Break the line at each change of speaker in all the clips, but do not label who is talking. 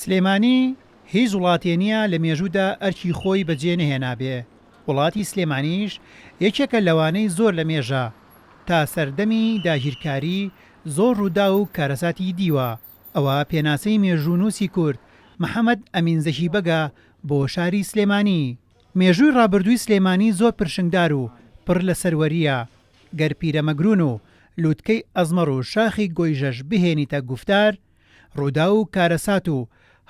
سلێمانی هیچ وڵاتێ نییە لە مێژوودا ئەرکی خۆی بەجێ نەهێنابێ، وڵاتی سلێمانیش یەکێکە لەوانەی زۆر لە مێژە تا سەردەمی داگیرکاری زۆر ڕووداو و کارەساتی دیوە، ئەوە پێناسەی مێژوونووسی کورد محەمەد ئەمین زەکی بەگە بۆ شاری سلێمانی. مێژووی ڕابردووی سلێمانی زۆر پرشنگدار و پڕ لە سەروەرییە، گەر پیرەمەگرون و لوتکەی ئەزمەڕ و شاخی گۆیژەش بهێنیتە گوفتار، ڕووداو و کارەسات و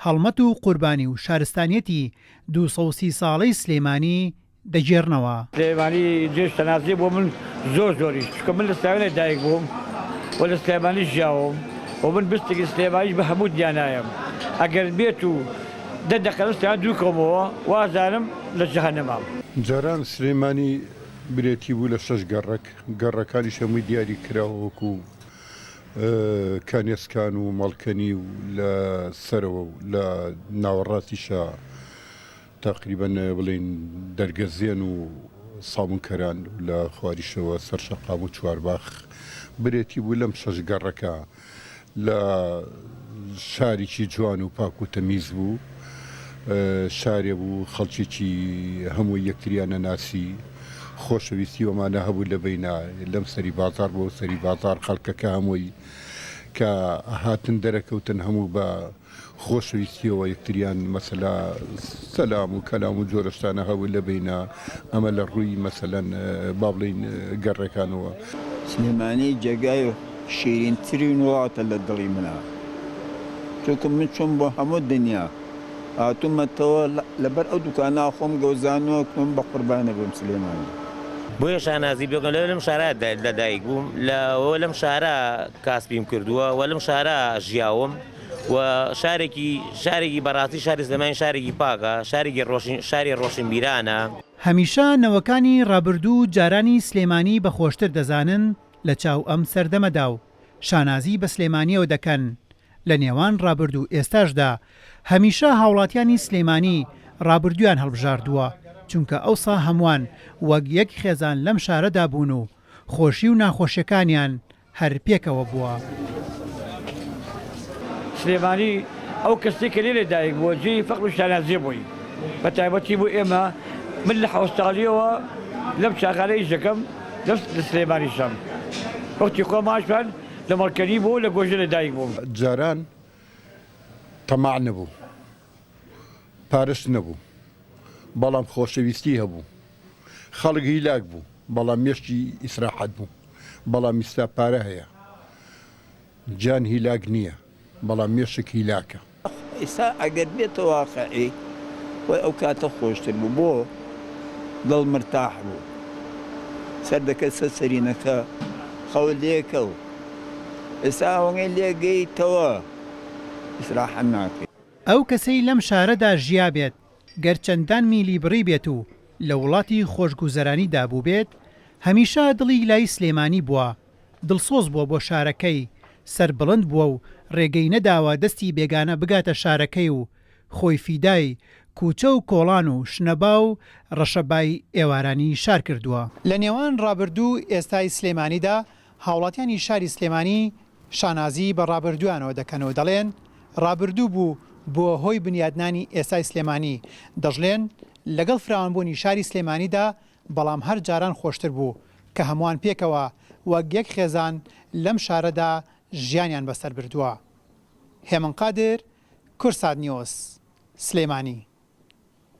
هەڵمەت و قوربانی و شارستانیەتی 230 ساڵەی سلێمانی دەگێڕنەوە.
سلێمانی جێی شانازیە بۆ من زۆر زۆریش چونکە من لە سلێمانی لەدایک بووم و لە سلێمانی ژیاوم و من بستێکی سلێمانیش بە هەموو دنیا نایەم ئەگەر بێت و دە دەقە لە سلێمانی دوور کەومەوە وازانم لە جەهەنەمام.
جاران سلێمانی برێتی بوو لە شەش گەڕەک، گەڕەکانیش هەمووی دیاری کراوە وەکو کانێسکان و مەڵکەنی و لە سەرەوە و لە ناوەڕاستیشا تەقریبەن بڵێین دەرگەزێن و سابونکەران و لە خواریشەوە سەر شەقام و چوارباخ برێتی بوو لەم شەش گەڕەکە لە شارێکی جوان و پاک و تەمیز بوو شارێ بوو خەڵکێکی هەموو یەکتریان نەناسی خۆشەویستی وەمانە هەبوو لە بەینا لەم سەری بازاڕ بۆ سەری بازاڕ خەڵکەکە هەمووی کە هاتن دەرەکەوتن هەموو بە خۆشەویستیەوە یەکتریان مەسەلا سەلام و کەلام و جۆرە شتانە هەبوو لە بەینا ئەمە لە ڕووی مەسەلەن با بڵێین گەڕەکانەوە.
سلێمانی جێگای شیرینترین وڵاتە لە دڵی منا چونکە من چوم بۆ هەموو دنیا هاتومەتەوە لەبەر ئەو دوکانە خۆم گەوزانوە کم بە قوربانە بم سلێمانی.
بۆیە شانازی پێ دەکەم لەم شارە لەدایک بووم لە لەم شارە کاسپیم کردووە و لەم شارە ژیاوم. و شارێکی شارێکی بەڕاستی شاری سلێمانی شارێکی پاکە شارێکی ڕۆشن شاری ڕۆشنبیرانە.
هەمیشە نەوەکانی ڕابردوو و جارانی سلێمانی بە خۆشتر دەزانن لە چاو ئەم سەردەمەدا و شانازی بە سلێمانیەوە دەکەن لە نێوان ڕابردوو ئێستاشدا هەمیشە هاوڵاتیانی سلێمانی ڕابردوویان هەڵبژاردووە چونکە ئەوسا هەمووان وەک یەک خێزان لەم شارەدا بوون و خۆشی و ناخۆشیەکانیان هەر پێکەوە بووە.
سلێمانی ئەو کەسەی کە لێرە دایک بووە جێی فەخر و شانازیە بۆی بە تایبەتی بۆ ئێمە من لە حەوت ساڵیەوە لەم چاخانە ئیش دەکەم لەم لە سلێمانیشم وەختی خۆم ماشمان لە مەڵکەنی بوو لە گۆژە لە دایک بووم.
جاران تەماع نەبوو پارەش نەبوو بەڵام خۆشەویستی هەبوو خەڵک هیلاک بوو بەڵام مێشکی ئیسراحەت بوو بەڵام ئیستا پارە هەیە گیان هیلاک نییە بەڵام مێشک هیلاکە.
ئیستا ئەگەر بێتە واقعی خۆی ئەو کاتە خۆشتر بوو بۆ دڵ مرتاح بوو سەر دەکەت سەر سەرینەکە خەو لێکەو ئێستا ئەوەنەی لێگەیتەوە ئیسراحەت ناکەی.
ئەو کەسەی لەم شارەدا ژیابێت، گەر چەندان میلی بڕیبێت و لە وڵاتی خۆشگوزەرانیدا بووبێت، هەمیشە دڵی لای سلێمانی بووە، دڵسۆز بووە بۆ شارەکەی، سەربڵند بووە و ڕێگەی نەداوە دەستی بێگانە بگاتە شارەکەی و خۆی فیدای کوچە و کۆڵان و شنەبا و ڕەشەبای ئێوارانی شار کردووە. لە نێوان ڕابردوو و ئێستای سلێمانیدا، هاوڵاتیانی شاری سلێمانی شانازی بە ڕابردوویانەوە دەکەن و دەڵێن، ڕابردوو بوو بووە هۆی بنیادنانی ئێستای سلێمانی، دەشڵێن، لەگەڵ فراوانبوونی شاری سلێمانیدا، بەڵام هەر جاران خۆشتر بوو کە هەمووان پێکەوە وەک یەک خێزان لەم شارەدا ژیانیان بەسەر بردووە. هێمن قادر، کوردسات نیوز، سلێمانی.